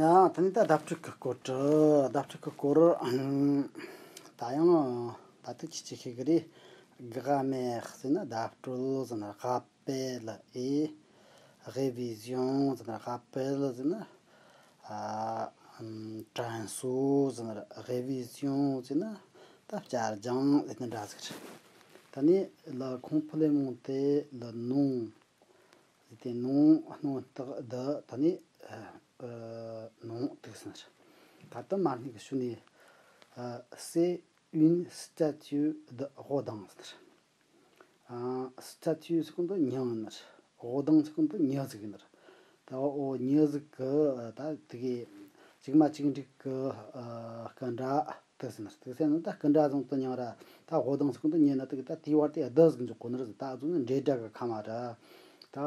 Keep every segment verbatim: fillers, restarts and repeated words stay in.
ཡང་ད་ནི་ད་བརྡ་སྤྲོད་ཀྱི་སྐོར་དུ། བརྡ་སྤྲོད་ཀྱི་སྐོར། ཨམ། ད་ཡང་ད་ལྟ་ཁྱེད་ཀྱིས་ཤེས་ཀྱི་རེད། grammaire ཟེར་ན་བརྡ་སྤྲོད་ཟེར་ན། rappel ཨེ། révision ཟེར་ན། rappel ཟེར་ན། ཨ། ཨམ། དྲན་གསོ་ཟེར་ན། révision ཟེར་ན་ད་བསྐྱར་སྦྱོང་ཟེར་ན་འདྲ་ཟིག་རེད། ད་ནི་le complémentaire, le nom ཟེར་ཏེ། nom སྣོན་རྟགས་de། ད་ནི་ཨ། ཨ། nom དེ་ཟེར་ན་རེད། ད་ལྟ་མ་ནི་གི་ཤུ་ནི། ཨ། c'est une statue de Rodin ཟེར་ན་རེད། ཨ། statue ཟེར་གོ་ནོ་མྱི་ཡིན་ནི་རེད། Rodin ཟེར་གོ་ནོ་མྱི་ཟིག་ཡིན་ནི་རེད། ད་འོ་མྱི་ཟིག་གི་ད་དེ་གི་གཅིག་མ་གཅིག་འགྲིག་གི། ཨ། སྐུ་འདྲ་དེ་ཟེར་ནི་རེད། དེ་ཟེར་ན་ད་སྐུ་འདྲ་བཟུང་དུ་མྱོང་ར། ད་Rodin ཟེར་གོ་ནོ་མྱི་ན་དེ་གི་ད་དེའི་བར་དེ་de ཟིག་འཇོག་གོ་ནི་རེད། ད་ཨ་ཟུག་ནི་འབྲེལ་སྒྲ་གི་ཁ་མ་ར། ད་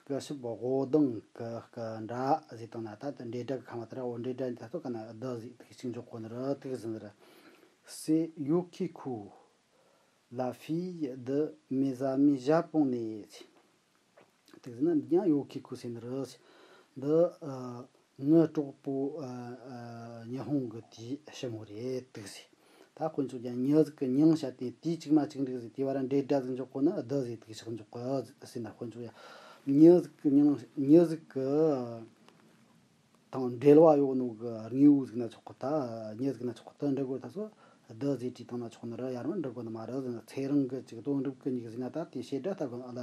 སྐུ་ཞབས་Rodin གི་སྐུ་འདྲ་ཟེར་བཏང་ན་ད་དེ་འབྲེལ་སྒྲ་གི་ཁ་མ་དེ་ར། འོ་འབྲེལ་སྒྲ་ནི་ད་ཚོ་ག་ན་de ཟིག་དེ་གི་གཅིག་འཇོག་གོ་ནི་རེད། དེ་གི་ཟེར་ནི་རེད། C'est Yukiko, la fille de mes amis japonais. དེ་ཟེར་ན་འདི་ཡང་ཡུ་ཀི་ཁོ་ཟེར་ནི་རེད། འདི་ཨ། ངའི་གྲོགས་པོ། ཨ། ཨ། ཉི་ཧོང་གི་དེའི་ཞི་མོ་རེད། དེ་ཟེར། ད་དཔེ་འཇོག་ཀྱང་མྱི་ཟིག་གི་མྱིང་བཤད་དེ་དེའི་གཅིག་མ་གཅིག་འགྲིག་ཟིག་དེའི་བར་འབྲེལ་སྒྲ་ཟིག་འཇོག་གོ་ན་de ཟིག་དེ་གི་ཕྱག་འཇོག་གི་ཟེར་ན། དཔེ་འཇོག་ཡ། མྱི་ཟིག་གི་མྱིང་། མྱི་ཟིག་གི་དང་འབྲེལ་བ་ཡོད་ནོ་གི་དངོས་པོ་ཟིག་ན་ཆོག་གི། ད་མྱི་ཟིག་ན་ཆོག་གི། ད་འབྲི་དགོས་ད་ཚོ་de ཟིག་བྲིས་བཏང་ན་ཆོག་ནི་རེད། ཡར་མར་འབྲི་དགོས་ནི་མ་རེད་ཟེར་ན། ཚེ་རིང་གི་ཅིག་དོན་གྲུབ་ཀྱི་གཉིས་ཟིག་ན་ད་དེ་བྱེད་སྒྲ་ལྟ་དགོས་ན། ཨ་ལ་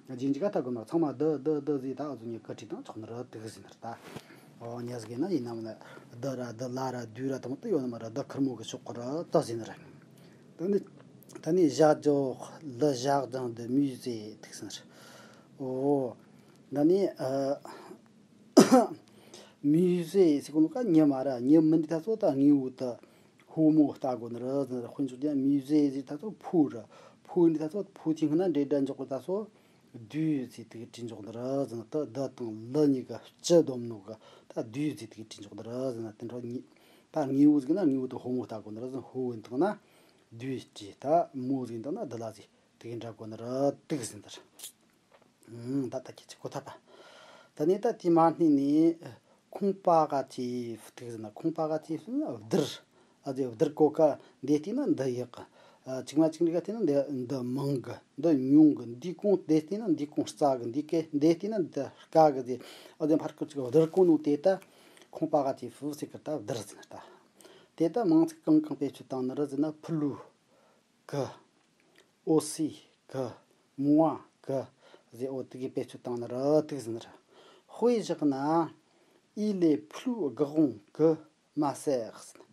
རྗེས་འཇུག་ག་ལྟ་དགོས་ན། ཚང་མ་de de de ཟིག་ད་འུ་ཚོ་གཉིས་ཀ་བྲིས་བཏང་ཆོག་ནི་རེད། དེ་གི་ཟེར་ནི་རེད། ད་འོ་མྱི་ཟིག་ཡིན་ན་ཡིན་ནམ་ན་de ར་de la ར du ར་དང་དེ་ཡོད་ནི་མ་རེད། de ཁེར་མོ་གི་ཆོག་གི་རེད། དེ་ཟེར་ནི་རེད། ད་ནི་ད་ནི་jardin, le jardin de musée དེ་གི་ཟེར་ནི་རེད། འོ་ད་ནི་ཨ། musée ཟེར་གོ་ནོ་ག་མྱི་མ་ར། མྱི་མིན་འདི་ད་ཚོ་ད་དངོས་པོ་ད་ཕོ་མོ་ལྟ་དགོས་ནི་རེད་ཟེར་ན། དཔེ་འཇོག་ཀྱང་musée ཟེར་ད་ཚོ་ཕོ་ར། ཕོ་འདི་ད་ཚོ་ཕོ་དེའི་སྔོན་ན་འབྲེལ་སྒྲ་འཇོག་གི་ད་ཚོ་du ཟེར་དེ་གི་བྲིས་འཇོག་ནི་རེད་ཟེར་ན། ད་de དང་le གཉིས་ཀ་སྤྱི་བསྡོམས་ནོ་གི་ད་du ཟེར་དེ་གི་བྲིས་འཇོག་ནི་རེད་ཟེར་ན། དེ་འདྲ་ད་དངོས་པོ་ཟིག་ན་དངོས་པོ་ད་ཕོ་མོ་ལྟ་དགོས་ནི་རེད་ཟེར་ན། ཕོ་ཡིན་དང་ན་du བྲིས། ད་མོ་ཟིག་ཡིན་དང་ན་de la ཟེར་དེ་གི་འདྲ་དགོས་ནི་རེད། དེ་གི་ཟེར་ནི་རེད། ཨང་། ད་ལྟ་ཁྱེད་ཀྱིས་གོ་ཐུབ་པ། ད་ནི་ད་དེ་མ་ནི་ནི་comparatif དེ་གི་ཟེར་ན། comparatif ཟེར་ན་བསྡུར། ཨ་དེ་བསྡུར་གོ་ག་འདི་བལྟས་ན་འདི་ཡག་གི། ཨ་གཅིག་མ་གཅིག་འགྲིག་ག་བལྟས་ན་འདི་འདི་མང་གི། འདི་ཉུང་གི། འདི་གོང་འདི་བལྟས་ན་འདི་གོང་རྩ་གི། འདི་སྐད་འདི་བལྟས་ན་འདི་དཀའ་གི་ཟེར། ཨ་དེ་ཕར་ཁུར་ཅིག་བསྡུར་གོ་ནོ་དེ་ད་comparatif ཟེར་གི། ད་བསྡུར་ཟེར་ན་ད། དེ་ད་མིང་ཚིག་གང་གང་བེད་སྤྱོད་བཏང་ནི་རེད་ཟེར་ན། plus que, aussi que, moins que ཟེར། འོ་དེ་གི་བེད་སྤྱོད་བཏང་ནི་རེད། དེ་གི་ཟེར་ནི་རེད། དཔེ་བཞག་ན། Il est plus grand que ma sœur ཟེར་ན།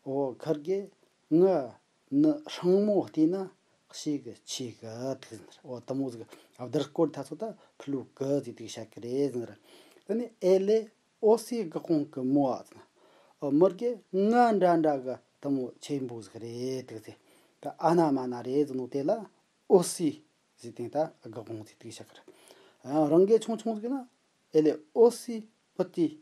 འོ་ཁིར་གེ་ངའི་ནི་སྲིང་མོ་བལྟས་ན་ཞེ་གི་ཆེ་གི། དེ་གི་ཟེར་ནི་རེད། འོ་དེ་མོ་ཟིག་བསྡུར་སྐོར་ད་ཚོ་ད་plus que ཟེར་དེ་གི་བཤད་གི་རེད་ཟེར་ནི་རེད། དེ་ནི་elle est aussi grande que moi ཟེར་ན། འོ་མིར་གེ་ང་འདྲ་འདྲ་གི་དེ་མོ་ཆེན་པོ་ཟིག་རེད། དེ་གི་ཟེར། ད་ཨ་ན་མ་ན་རེད་ཟེར་ནོ་དེ་ལ་aussi ཟེར་དེ་ད་grande ཟེར་དེ་གི་བཤད་གི་རེད། ཨ་རང་གེ་ཆུང་ཆུང་ཟིག་ན། Elle est aussi petite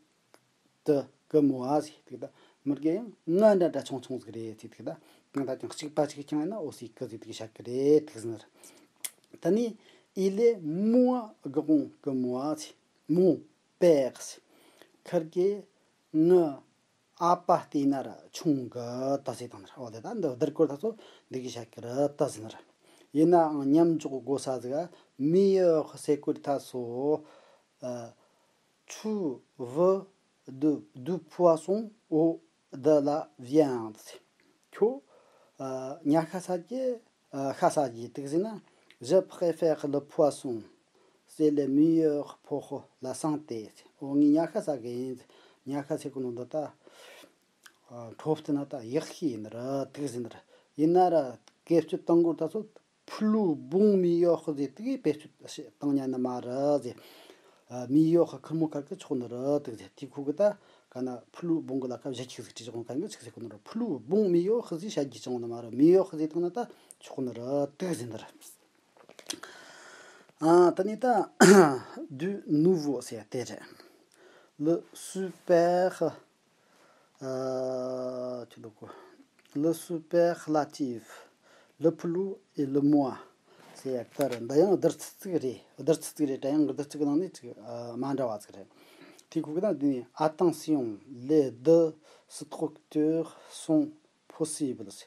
que moi ཟེར་དེ་གི་ད། མིར་གེ་ཡང་ང་འདྲ་འདྲ་ཆུང་ཆུང་ཟིག་རེད་ཟེར་དེ་གི་ད། ང་ད་ཅང་གཅིག་པ་གཅིག་རྐྱང་ཡིན་ན་aussi que ཟེར་དེ་གི་བཤད་གི་རེད། དེ་གི་ཟེར་ནི་རེད། ད་ནི་il est moins grand que moi ཟེར། Mon père ཟེར། ཁིར་གེ་ངའི་ཨ་ཕ་བལྟས་ན་ར་ཆུང་གི་ད་ཟེར་བཏང་ནི་རེད། འོ་དེ་ད་འདི་བསྡུར་སྐོར་ད་ཚོ་འདི་གི་བཤད་གི་རེད་ད་ཟེར་ནི་རེད། ཡིན་ནའང་མཉམ་འཇོག་དགོས་ས་ཟིག་ག meilleur ཟེར་སྐོར་ད་ཚོ། ཨ། Tu veux du, du poisson ou de la viande ཟེར། ཁྱོད་ཨ་ཉ་ཤ་ཟ་རྒྱུ། ཨ་ཤ་ཟ་རྒྱུ། དེ་གི་ཟེར་ན། Je préfère le poisson, c'est le meilleur pour la santé ཟེར། འོ་ངས་ཉ་ཤ་ཟ་གི་ཡིན། ཉ་ཤ་ཟེར་གོ་ནོ་འདི་ད་ཨ་འཕྲོ་བསྟུན་ན་ད་ཡག་ཤོས་ཡིན་ནི་རེད། དེ་གི་ཟེར་ནི་རེད། ཡིན་ན་ར་བེད་སྤྱོད་གཏོང་སྐོར་ད་ཚོ་plus bon, meilleur ཟེར་དེ་གི་བེད་སྤྱོད་བཏང་ཉན་ནི་མ་རེད་ཟེར། ཨ་meilleur ཁེར་མོ་ཁ་གི་ཆོག་ནི་རེད། དེ་གི་ཟེར། དེ་ཁོ་གི་ད་ག་ན་plus bon གི་ལ་ཁ་བཞི་གཅིག་ཟིག་བྲིས་ཆོག་ནི། ག་གི་གཅིག་ཟེར་གོ་ནི་རེད། Plus bon, meilleur ཟེར་བཤད་རྒྱུ་ཅང་ནི་མ་རེད། Meilleur ཟེར་བཏང་ན་ད་ཆོག་ནི་རེད། དེ་གི་ཟེར་ནི་རེད། ཨ་ད་ནི་ད་du nouveau ཟེར་དེ་རེད། Le super ཨ་ཅི་འདུག་གོ། Le superlatif, le plus et le moins ཟེར་ཡ་ད་རེད། འདི་ཡང་བསྡུར་ཚིག་ཅིག་རེད། བསྡུར་ཚིག་ཅིག་རེད་དྲ། ཡང་བསྡུར་ཚིག་གི་ནང་ནས་ཅིག་ཨ་མ་འདྲ་བ་ཅིག་རེད། དེའི་ཁུག་ན་འདི་ནི། Attention, les deux structures sont possibles.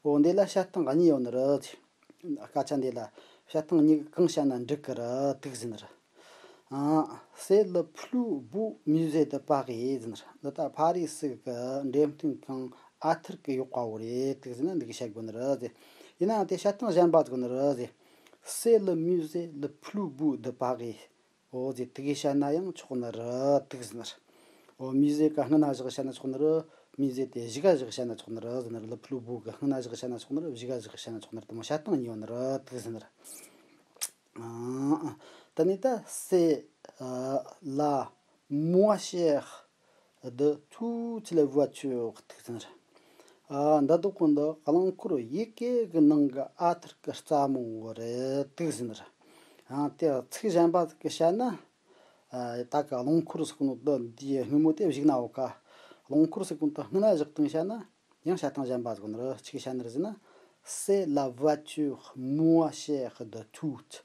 འོ་འདི་ལ་བྱ་སྟངས་གཉིས་ཡོད་ནི་རེད། སྐད་ཆ་འདི་ལ་བྱ་སྟངས་གཉིས་གང་བྱས་ན་འགྲིག་གི་རེད་དུས་ཟེར་ནི་རེད། ཨ། C'est le plus beau musée de Paris ཟེར་ནི་རེད། འདི་ད་ཕ་རི་སི་གི་འགྲེམས་སྟོན་ཁང་ཨ་ཐུར་གི་ཡོག་པ་བོ་རེད་དུས་ཟེར་ན་འདི་གི་བཤད་དགོས་ནི་རེད་ཟེར། ཡིན་ནའང་དེ་བྱ་སྟངས་གཞན་པ་ཟིག་ནི་རེད་ཟེར། C'est le musée le plus beau de Paris. འོ་ཟེར་དེ་གི་བཤད་ན་ཡང་ཆོག་ནི་རེད་དུས་ཟེར་ནི་རེད། འོ་མུ་ཟེ་གི་སྔུན་ན་བཞག་བཤད་ན་ཆོག་ནི་རེད། མུ་ཟེ་དེ་གཞུག་ག་བཞག་བཤད་ན་ཆོག་ནི་རེད་ཟེར་ནི་རེད། Le plus beau གི་སྔུན་ན་བཞག་བཤད་ན་ཆོག་ནི་རེད། གཞུག་ག་བཞག་བཤད་ན་ཆོག་ནི་རེད། དེ་མོ་བྱ་སྟངས་གཉིས་ཡོད་ནི་རེད་དུས་ཟེར་ནི་རེད། ཨ། ད་ནི་ད་c'est, euh, la moins chère de toutes les voitures དུས་ཟེར་ནི་རེད། ཨ། འདི་དག་གོ་འདི་རླངས་འཁོར་ཡི་གེ་གི་ནང་གི་ཨ་ཐུར་གི་རྩ་མོ་བོ་རེད་དུས་ཟེར་ནི་རེད། ཨ། དེ་ཚིག་གཞན་པ་གི་བཤད་ན། ཨ། ད་གི་རླངས་འཁོར་ཟེར་གོ་ནོ་འདི་འདིའི་སྔོན་མོ་དེ་གཞུག་ན་འོ་ཀ། རླངས་འཁོར་ཟེར་གོ་ནོ་དེ་སྔུན་ན་བཞག་སྟངས་བཤད་ན་ཡང་བྱ་སྟངས་གཞན་པ་ཟིག་ནི་རེད། གཅིག་བཤད་ནི་རེད་ཟེར་ན། C'est la voiture moins chère de toutes.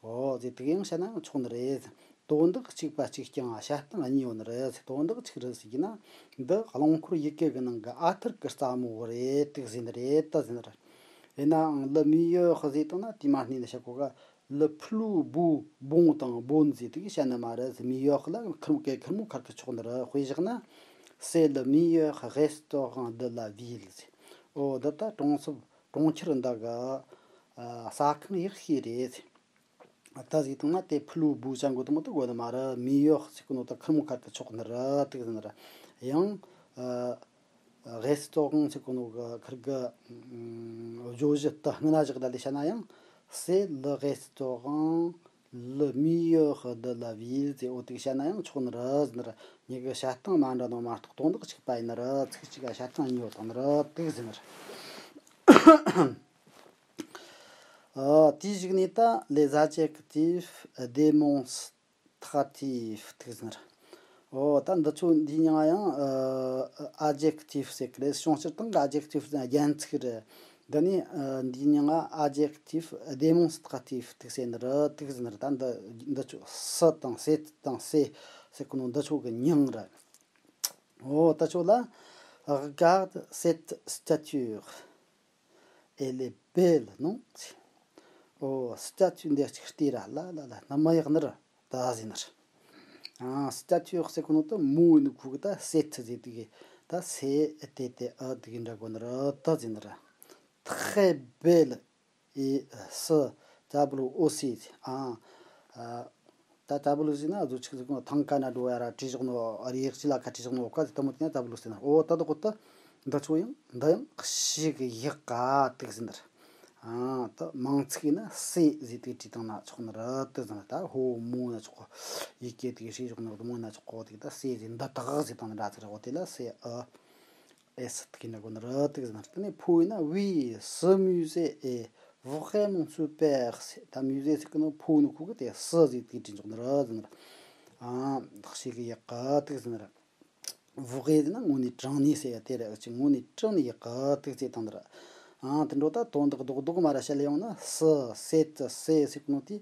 འོ་ཟེར་དེ་ཡང་བཤད་ན་ཡང་ཆོག་ནི་རེད། དོན་དག་གཅིག་པ་གཅིག་རྐྱང་བྱ་སྟངས་གཉིས་ཡོད་ནི་རེད། དོན་དག་གཅིག་རེད་ཟེར་གྱི་ན། འདི་རླངས་འཁོར་ཡི་གེ་གི་ནང་གི་ཨ་ཐུར་གི་རྩ་མོ་བོ་རེད་དུས་ཟེར་ནི་རེད་ད་ཟེར་ནི་རེད། ཡིན་ནའང་le meilleur ཟེར་བཏང་ན་དེ་མ་ནི་ནི་བཤད་གོ་ག Le plus beau, bon དང་bon ཟེར་དེ་གི་བཤད་ནི་མ་རེད། Le meilleur ལ་ཁེར་མོ་གི་ཁེར་མོ་ཁར་གི་ཆོག་ནི་རེད། དཔེ་བཞག་ན། C'est le meilleur restaurant de la ville ཟེར། འོ་འདི་ད་གྲོང་གསེབ་གྲོང་ཁྱེར་འདི་གི་ཨ་ཟ་ཁང་ཡག་ཤོས་རེད་ཟེར། ད་ཟེར་བཏང་ན་དེ་plus beau བྱ་འགོ་དང་མོ་དེ་དགོས་ནི་མ་རེད། Le meilleur ཟེར་གོ་ནོ་ད་ཁེར་མོ་ཁར་གི་ཆོག་ནི་རེད་དུས་ཟེར་ནི་རེད། ཡང་ཨ། རེ་སི་ཏོ་རང་ཟེར་གོ་ནོ་གི་ཁིར་གི་བརྗོད་གཞི་དེ་སྔོན་ན་བཞག་ད་ལས་བཤད་ན་ཡང་། C'est le restaurant le meilleur de la ville ཟེར་འོ་དེ་བཤད་ན་ཡང་ཆོག་ནི་རེད་ཟེར་ནི་རེད། གཉིས་ཀའི་བྱ་སྟངས་མ་འདྲ་ནོ་མ་གཏོགས་དོན་དག་གཅིག་པ་ཡིན་ནི་རེད། ཚིག་གཅིག་ག་བྱ་སྟངས་གཉིས་ཡོད་དང་ནི་རེད་དེ་ཟེར་ནི་རེད། ཨ། དེའི་གཞུག་ནས་ད་les adjectifs démonstratifs ཐིག་ཟེར། འོ་ད་འདི་ཚོ་འདིའི་མྱིང་ང་ཡང་ཨ་adjectif ཟེར་གི་རེད། བྱུང་ཕྱིར་སྟེང་གི་adjectif ཟེར་རྒྱན་ཚིག་རེད། འདི་ནི་ཨ་འདིའི་མྱིང་ང་adjectif démonstratif ཐིག་ཟེར་ནི་རེད། ཐིག་ཟེར་ནི་རེད། ད་འདི་འདི་ཚོ་ce དང cette དང ces ཟེར་གོ་ནོ་འདི་ཚོ་གི་མྱིང་རེད། འོ་ད་ཚོ་ལ། Regarde cette statue. Elle est belle, non? འོ་སི་ཏ་ཅུ་འདི་གཅིག་བལྟས་ར་ལ་ལ་ལ་ན་མ་ཡག་ནི་ར་ད་ཟེར་ནི་ར། ཨ་སི་ཏ་ཅུ་ཟེར་གོ་ནོ་ད་མོ་ནི་ཁུག་ད་སེ་ཐི་ཟེར་དུ་གི་ད་སེ་ཏེ་ཏེ་ཨ་དུ་གི་འདྲ་གོ་ནི་ར་ད་ཟེར་ནི་ར། Très belle et ce tableau aussi. ཨ་ཨ། ད་ཏ་བུ་ལུ་ཟེར་ན་བཟོ་ཆིག་ཟིག་གོ་ཐང་ཀ་ན་འགྲོ་ཡ་ར་བྲིས་བཞག་ནོ་ཨ་རི་ཡག་ཅི་ལ་ཁ་བྲིས་བཞག་ནོ་ཀ་ཟེར་ད་མོ་དེ་ན་ཏ་བུ་ལུ་ཟེར་ན། འོ་ད་དོ་གོ་ད་འདི་ཚོ་ཡང་འདི་ཡང་ཤི་གི་ཡག་ག་དུག་ཟིན་ད། ཨ་ད་མང་ཚིག་ཡིན་ན་སེ་ཟེར་དུག་བྲིས་བཏང་ན་ཆོག་ནི་ར་དུག་ཟིན་ད། ཧོ་མོ་ན་ཆོག་གོ། ཡི་གེ་དུག་བྲིས་བཞག་ནོ་མོ་ན་ཆོག་གོ་དུག་ད་སེ་ཟེར་འདི་དག་ཟེར་བཏང་ན་འདྲ་ཚེ་ར། འོ་དེ་ལ་སེ་ཨ་ཨེ་སི་དུག་ན་གོ་ནི་ར་དུག་ཟིན་ད། དེ་ནས་ཕོ་ཡིན་ན་oui, ce musée est vraiment super ཟེར། ད་མུ་ཟེ་ཟེར་གི་ནོ་ཕོ་ནི་ཁུག་གི་དེ་སི་ཟེར་དུག་བྲིས་འཇོག་ནི་ར་ཟིན་ད། ཨ་བདག་ཤེས་གི་ཡག་ག་དུག་ཟིན་ད། Vrai ཟེར་ན་དངོས་གནས་དྲང་གནས་ཟེར་ཡ་དེ་རེད། ཨ་ཅི་དངོས་གནས་དྲང་གནས་ཡག་ག་དུག་ཟེར་བཏང་ནི་ར། ཨ་དེ་འགྲོ་ད་དོན་དག་རྡོག་རྡོག་མ་ར་བཤད་ལ་ཡོང་ན་ce, cette, ces ཟེར་གི་ནོ་དེ་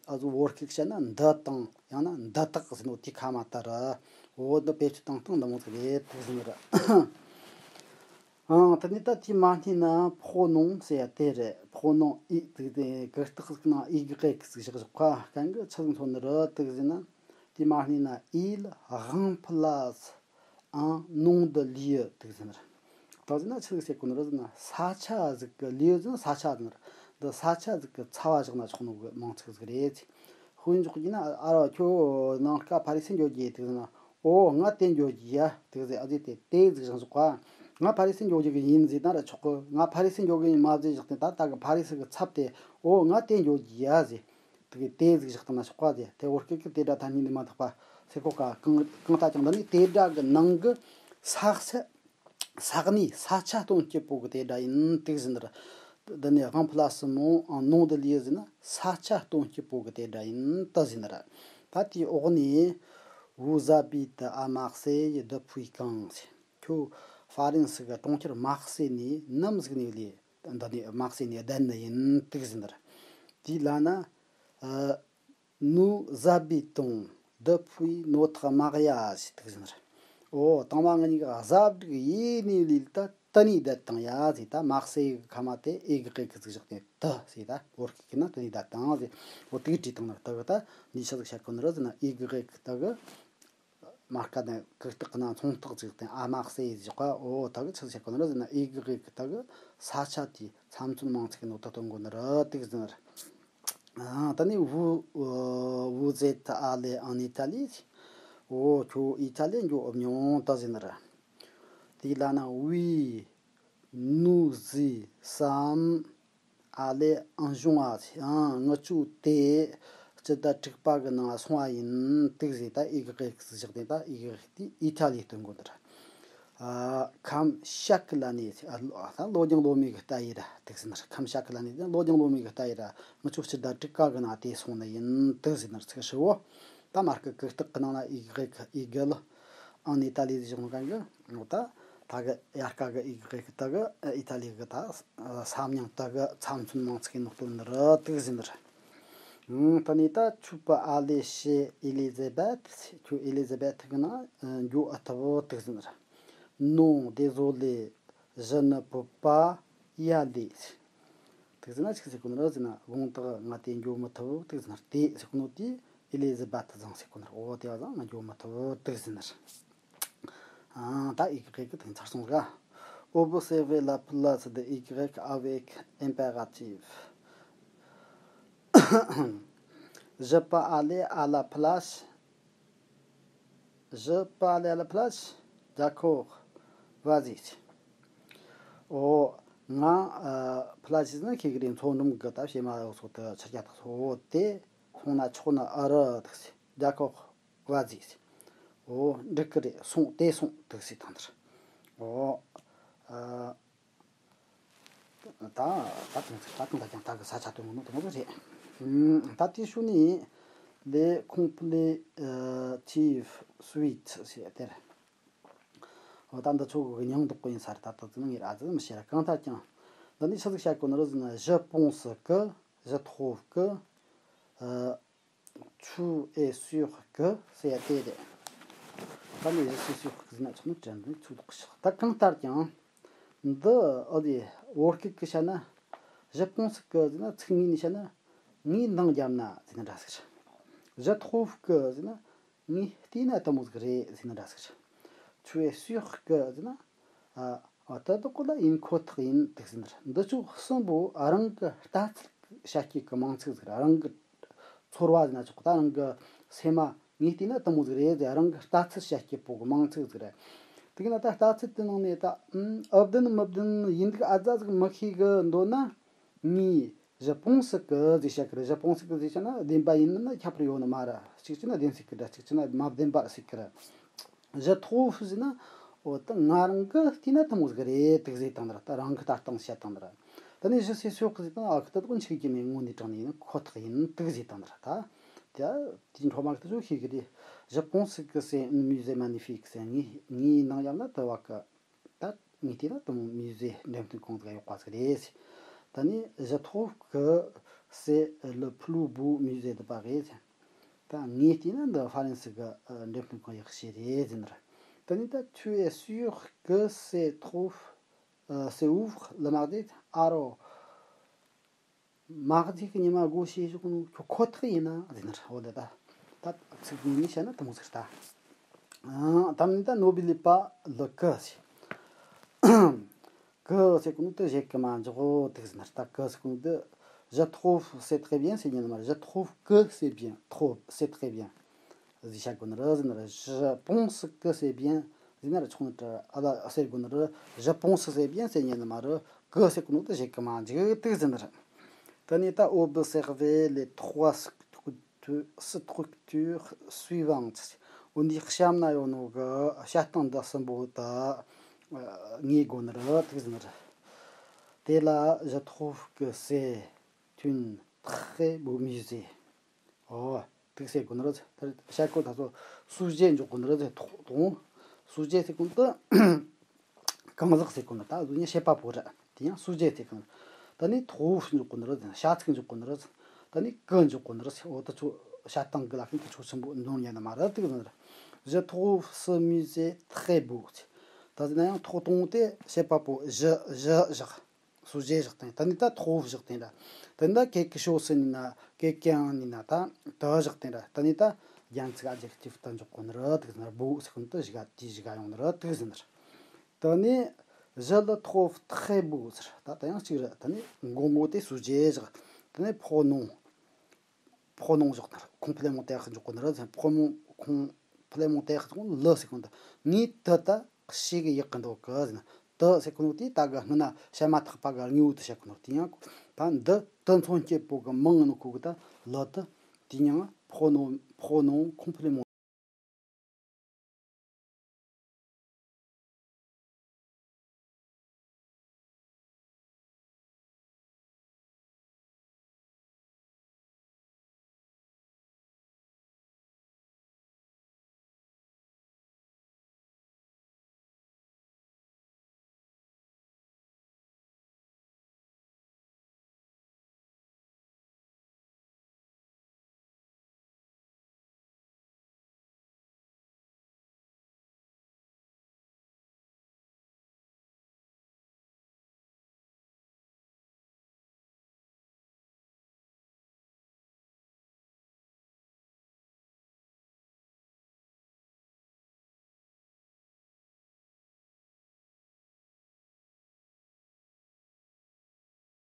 ཨ་ཟུ་བོར་ཁིག་བཤད་ན་འདི་དང་ཡང་ན་འདི་དག་ཟེར་ནོ་དེ་ཁ་མ་ལྟ་ར། འོ་འདི་བེད་སྤྱོད་བཏང་སྟངས་འདི་མོ་ཟིག་རེད་དུག་ཟིན་ར། ཨང་དེ་ནས་ད་དེ་མ་ནི་ན་pronom ཟེར་ཡ་དེ་རེད། Pronom ཨི་དུག་དེ་གི་རྟགས་ཟིག་ན་ཨི་གི་ཀེ་གི་ཟིག་བཞག་བཞག་པ་གན་གི་ཆི་ཟིག་མཚོན་ནི་ར་དུག་ཟིན་ན། དེ་མ་ནི་ན་il remplace un nom de lieu དུག་ཟིན་ར། ད་ཟིན་ན་ཆི་ཟིག་ཟེར་གོ་ནི་ར་ཟིན་ན་ས་ཆ་ཟིག་གི། lieu ཟིན་ས་ཆ་ཟིན་ར། འདི་ས་ཆ་ཟིག་གི་ཚ་བ་བཞག་ན་ཆོག་ནོ་གི་མང་ཚིག་ཟིག་རེད། དཔེ་འཇོག་གི་ན་ཨ་ར་ཁྱོད་ནངས་ཀ་ཕ་རི་སི་འགྱོ་རྒྱུ་དུག་ཟིན་ན། འོ་ང་དེ་འགྱོ་རྒྱུ་ཡ་དུག་ཟེར། ཨ་ཙི་དེ་དེ་ཟིག་བཞག་བཞག་པ། ང་ཕ་རི་སི་འགྱོ་རྒྱུ་གི་ཡིན་ཟེར་ན་ར་ཆོག་གི། ང་ཕ་རི་སི་འགྱོ་གི་ཡིན་མ་ཟེར་བཞག་སྟེ་ད་ད་གི་ཕ་རི་སི་གི་ཚབ་དེ་འོ་ང་དེ་འགྱོ་རྒྱུ་ཡ་ཟེར། དེ་གི་དེ་ཟིག་བཞག་བཏང་ན་ཆོག་པ་ཟེར། དེ་བོད་སྐད་ཀྱི་དེ་འདྲ་ཐ་སྙད་འདི་མ་ཐག་པ་ཟེར་གོ་ཀ། གང་གང་ལྟར་ཀྱང་འདི་ནི་དེ་འདྲ་གི་ནང་གི་ས་ས་ས་གནས་ས་ཆ་སྟོན་སྤྱད་པོ་གི་དེ་འདྲ་ཡིན་དུག་ཟིན་ར། འདི་ནི་remplacement nom de lieu ཟེར་ན་ས་ཆ་སྟོན་སྤྱད་པོ་གི་དེ་འདྲ་ཡིན་དུག་ཟིན་ར། ད་དེའི་འོག་ནས་Vous habitez à Marseille depuis quand ཟེར། ཁྱོད་ཧྥ་རན་སི་གི་གྲོང་ཁྱེར་མག་སེ་ནས་ནམ་ཟིག་ནས་ལས། འདི་ནས་མག་སེ་ནས་བསྡད་ནི་ཡིན་དུག་ཟིན་ར། དེའི་ལ་ན་ཨ། Nous habitons depuis notre mariage ཟེར་དུས་ཟེར་ནི་རེད། ཨོ་དང་མ་ང་གཉིས་ཀ་གཟའ་སྒྲིག་ཡེ་ནས་ལས་ད་དེ་ནས་བསྡད་བཏང་ཡ་ཟེར། ད་མར་སེ་ཡི་གི་ཁ་མ་དེ་ཨེ་གི་ཀེ་གི་ཟིག་བཞག་ནས་དེ་ཟེར། ད་བོད་སྐད་གི་ན་དེ་ནས་བསྡད་བཏང་ཟེར། ཨོ་དེ་གི་བྲིས་བཏང་ནི་རེད། དེ་གི་ད་ནི་ཆི་ཟིག་བཤད་གོ་ནི་རེད་ཟེར་ན། ཨེ་གི་ཀེ་གི་དེ་གི་མར་ཁ་ནས་གི་སྟག་གི་ནང་ཚོང་སྟག་ཅིག་དང་ཨ་མར་སེ་ཡི་བཞག་པ། ཨོ་དེ་གི་ཆི་ཟིག་བཤད་གོ་ནི་རེད་ཟེར་ན། ཨེ་གི་ཀེ་གི་དེ་གི་ས་ཆ་དེ་ཚབ་མཚོན་མིང་ཚིག་གི་ནང་དུ་སྟོན་གོ་ནི་རེད། དེ་གི་ཟེར་ནི་རེད། ཨ། ད་ནི་vous, euh, vous êtes allé en Italie? ཨོ་ཁྱོད་ཨི་ཐ་ལི་འགྱོ་མྱོང་ད་ཟེར་ནི་རེད། དེ་ལ་ན། Oui, nous y sommes allés en juin. ཨ། ང་ཆོ་དེ་སྤྱི་ཟླ་དྲུག་པ་གི་ནང་སོང་བ་ཡིན། དེ་གི་ཟེར། ད་ཨེ་གི་ཀེ་གི་བཞག་ནས་ད་ཨེ་གི་ཀེ་དེ་ཨི་ཐ་ལི་སྟོན་གོ་ནི་རེད། ཨ། Comme chaque année. ཨ། ལོ་ཨ་ད་ལོ་རྒྱུན་ལོ་མའི་གི་ལྟ་ཡི་ར་དེ་གི་ཟེར་ནི་རེད། Comme chaque année ད་ལོ་རྒྱུན་ལོ་མའི་གི་ལྟ་ཡི་ར་ང་ཆོ་སྤྱི་ཟླ་དྲུག་པ་གི་ནང་དེ་སོང་ནི་ཡིན་དེ་གི་ཟེར་ནི་རེད། ཚིག་ཧྲིལ་བོ། ད་མར་ཁ་གི་སྟག་གི་ནང་ན་ཨེ་གི་ཀེ་གི་ཨེ་གི་ལ་ཨན་ཨི་ཏ་ལི་ཟེར་གོ་ནོ་གན་གི་ནོ། ད་ད་གི་དབྱར་ཁ་གི་ཨེ་གི་ཀེ་གི་དེ་གི་ཨི་ཐ་ལི་གི་ད་ས་མིང་དེ་གི་ཚབ་མཚོན་མིང་ཚིག་གི་ནང་སྟོན་ནི་རེད། དེ་གི་ཟེར་ནི་རེད། ཨང་། ད་ནི་ད། Tu peux aller chez Elisabeth. ཁྱོད་ཨེ་ལི་ཛ་བེད་གི་ན་འགྱོ་ཨེ་ཐུབ་དེ་གི་ཟེར་ནི་རེད། Non, désolé, je ne peux pas y aller. དེ་གི་ཟེར་ན་ཆི་ཟེར་གོ་ནི་རེད་ཟེར་ན། དགོངས་དག་ང་དེ་འགྱོ་མི་ཐུབ་དེ་གི་ཟེར་ནི་རེད། དེ་ཟེར་གོ་ནོ་དེ་ཨེ་ལི་ཛ་བེད་བཟང་ཟེར་གོ་ནི་རེད། འོ་དེ་བ་བཟང་ང་འགྱོ་མི་ཐུབ་དེ་གི་ཟེར་ནི་རེད། ཨང་། ད་ཨེ་གི་ཀེ་གི་དེ་ཚར་སོང་ཟིག། Observez la place de y avec impératif. Je peux aller à la plage. Je peux aller à la plage. D'accord. Vas-y. ཨོ། ང་ཨ་པི་ལ་ཇི་ཟེར་ན་ཁྱེད་ཀྱི་རེད། མཚོ་འགྲམ་གི་ད་བྱེ་མ་ཡོད་སོ་དེ་ཆུ་རྒྱ་ཐག་སོ་དེ་སོང་ན་ཆོག་ནི་ཨ་རི་དེ་གི་ཟེར། D'accord. Vas-y. ཨོ་འགྲིག་གི་རེད། སོང་། དེ་སོང་དེ་གི་ཟེར་བཏང་དེར། ཨོ། ཨ། ད་ད་དུང་ད་དུང་ད་ཀྱང་ད་གི་ས་ཆ་དུ་ངོ་ནོ་དུ་ངོ་དུ་རེད། ཨུམ། ད་དེ་ཤུ་ནི་les complétifs suite ཟེར་དེར། འོ་ད་འདི་ཚོ་གི་མྱིང་འདོགས་པ་ཡིན་ས་རེད། ད་ད་དུང་ངས་ཨ་ཙི་མི་ཤེས་ར། གང་ལྟར་ཀྱང་འདི་ནི་ཆི་ཟིག་བཤད་གོ་ནི་རེད་ཟེར་ན། Je pense que, je trouve que, ཨ། Tu es sûr que ཟེར་ཡ་དེ་རེད། ད་ནི་je suis sûr que ཟེར་ན་ཆོག་ནི་དྲན་འདུག་ཚུལ་དུ་ཤོག། ད་གང་ལྟར་ཀྱང་འདི་ཨ་དེ་བོད་སྐད་ཀྱི་བཤད་ན། Je pense que ཟེར་ན་ཚིག་ངོས་ནས་བཤད་ན། ངས་འདང་བརྒྱབ་ན་ཟེར་ན་འདྲ་ཟིག་རེད། Je trouve que ཟེར་ན་ངས་བལྟས་ན་དེ་མོ་ཟིག་རེད་ཟེར་ན་འདྲ་ཟིག་རེད། Tu es sûr que ཟེར་ན། ཨ། ཨ། ད་དེ་ཀོ་ལ་ཡིན་ཁོ་ཐག་ཡིན་དེ་གི་ཟེར་ནི་རེད། འདི་ཚོ་གསུམ་པོ་རང་གི་ལྟ་ཚུལ་བཤད་སྤྱད་ཀྱི་མིང་ཚིག་ཟིག་རེད། རང་གི་ཚོར་བ་ཟེར་ན་ཆོག། ད་རང་གི་སེམས་མ་ངས་བལྟས་ན་དེ་མོ་ཟིག་རེད་ཟེར། རང་གི་ལྟ་ཚུལ་བཤད་སྤྱད་པོ་གི་མིང་ཚིག་ཟིག་རེད། དེ་གི་ན་ད་ལྟ་ཚུལ་དེ་ནང་ནས་ད་ཨུམ་ཨེ་བདེན་མི་བདེན་ཡིན་འདུག་ཨ་ཙི་ཟིག་མི་ཤེས་གི་འདོད་ན། ངས་je pense que ཟེར་བཤད་གི་རེད། Je pense que ཟེར་བཤད་ན་བདེན་པ་ཡིན་ན་ཁྱད་པར་ཡོད་ནི་མ་རེད། གཅིག་བྱས་ན་བདེན་ཟེར་གི་རེད། གཅིག་བྱས་ན་མ་བདེན་པ་ཟེར་གི་རེད། Je trouve ཟེར་ན། འོ་ད་ང་རང་གི་བལྟས་ན་དེ་མོ་ཟིག་རེད་དེ་གི་ཟེར་བཏང་ནི་རེད། ད་རང་གི་ལྟ་སྟངས་བཤད་བཏང་ནི་རེད། ད་ནི་je suis sûr que ཟེར་བཏང་། ཨ་ཁུ་ད་དུང་འཆུག་གི་མེད། དངོས་གནས་དྲང་གནས་ཡིན་ཁོ་ཐག་ཡིན་དེ་གི་ཟེར་བཏང་ནི་རེད། ད་དེ་དེའི་འཕྲོ་མ་གི་ད་ཚོ་ཤེས་གི་རེད། Je pense que c'est un musée magnifique ཟེར། ངས་ངས་འདང་བརྒྱབ་ན་དེ་བ་གི་ད་ངས་བལྟས་ན་དེ་མོ་མུ་ཟེ་འགྲེམས་སྟོན་ཁང་ཟིག་ཡག་པ་ཟིག་རེད། ད་ནི་je trouve que c'est le plus beau musée de Paris. ད་ངས་བལྟས་ན་འདི་ཧྥ་རན་སི་གི་ཨ་འགྲེམས་སྟོན་ཁང་ཡག་ཤོས་རེད་ཟེར་ནི་རེད། ད་ནི་ད tu es sûr que c'est trop, euh, c'est ouvre le mardi? Alors མ་གི་ཚིག་གི་ཉི་མ་སྒོ་ཕྱེ་ཞོག་ནོ་ཁྱོད་ཁོ་ཐག་ཡིན་ན་ཟེར་ནི་རེད། འོ་ད་ད་ད་ཚིག་ཉིད་ནས་བཤད་ན་དེ་མོ་ཟིག་རེད་ད། ཨང་། ད་ནི་ད་n'oublie pas le que ཟེར། Que ཟེར་གོ་ནོ་དེ་བཞེད་གི་མ་འཇོག་དེ་གི་ཟེར་ནི་རེད། ད་que ཟེར་གོ་ནོ་དེ། Je trouve c'est très bien ཟེར་ཉན་ནི་མ་རེད། Je trouve que c'est bien. Trouve c'est très bien. ཟེར་བཤད་དགོས་ནི་རེད་ཟེར་ནི་རེད། Je pense que c'est bien ཟེར་ན་ར་ཆོག་ནི་རེད། ཨ་ལ་ཟེར་དགོས་ནི་རེད། Je pense c'est bien ཟེར་ཉན་ནི་མ་རེད། Que ཟེར་གོ་ནོ་དེ་བཞེད་གི་མ་འཇུག་དེ་གི་ཟེར་ནི་རེད། ད་ནི་ད་observez les trois structures, structures suivantes. འོ་འདི་གཤམ་ན་ཡོད་ནོ་གི་བཤད་སྟངས་འདི་གསུམ་པོ་ད་ངེས་དགོས་ནི་རེད་དེ་གི་ཟེར་ནི་རེད། དེ་ལ་je trouve que c'est un très beau musée. ཨོ། དེ་གི་ཟེར་དགོས་ནི་རེད། ད་བཤད་སྐོར་ད་ཚོ་sujet འཇོག་དགོས་ནི་རེད། ཐོག་དང་sujet ཟེར་གོ་ནོ་དེ་གང་ཟག་ཟེར་གོ་ནོ་ད་གཟུགས་བརྙན་བཤད་པ་པོ་རེད། དེ་ཡང་sujet ཟེར་གོ་ནོ། ད་ནི་trouve འཇོག་དགོས་ནི་རེད། བྱ་ཚིག་འཇོག་དགོས་ནི་རེད། ད་ནི་que འཇོག་དགོས་ནི་རེད། ཨོ་ད་ཚོ་ བྱ་སྟངས་ཀྱི་ལ་ཁན་དེ་ཆོ་ཆེན་པོ་འདོན་ཉན་ན་མ་རེད་དུག་ཟེར་ནི་རེད། Je trouve ce musée très beau། ད་ཟེར་ན་ཡང་ཐོག་དང་པོ་དེ་བྱེད་པ་པོ་je je བཞག sujet བཞག་སྟེ། ད་ནི་ད་trouve བཞག་སྟེ་ར། ད་ནི་ད་quelque chose ཡིན་ན་quelqu'un ཡིན་ན་ད་དེ་བཞག་སྟེ་ར། ད་ནི་ད་རྒྱན་ཚིག་adjectif ད་འཇོག་གོ་ནི་རེད་དུག་ཟེར་ནི་རེད། beau ཟེར་གོ་ནི་ད་གཞི་ག་དེ་གཞི་ག་ཡོང་ནི་རེད་དུག་ཟེར་ནི་རེད། ད་ནི je le trouve très beau ཟེར། ད་ད་ཡང་གཅིག་རེད། ད་ནི་མགོ་མགོ་དེ་sujet བཞག་ད་ནི་pronom pronom བཞག་ན་ར། complémentaire འཇོག་གོ་ནི་རེད་ཟེར། pronom com- complémentaire འཇོག་ན་le ཟེར་གོ་ནི་ད། ངས་དེ་ད་ཞེ་གི་ཡག་གི་འདུག་གི་ཟེར་ན། དེ་ཟེར་གོ་ནི་དེ་ད་ག་སྔ་ན་བྱ་མ་ཐག་པ་ག་དངོས་པོ་དེ་བྱེད་གོ་ནི་དེ་ཡང་ད་འདི་དེ་མཚོན་བྱེད་པོ་གི་མིང་ནི་ཁོ་གི་ད་le དེ་དེ་ཡང་pronom pronom complémentaire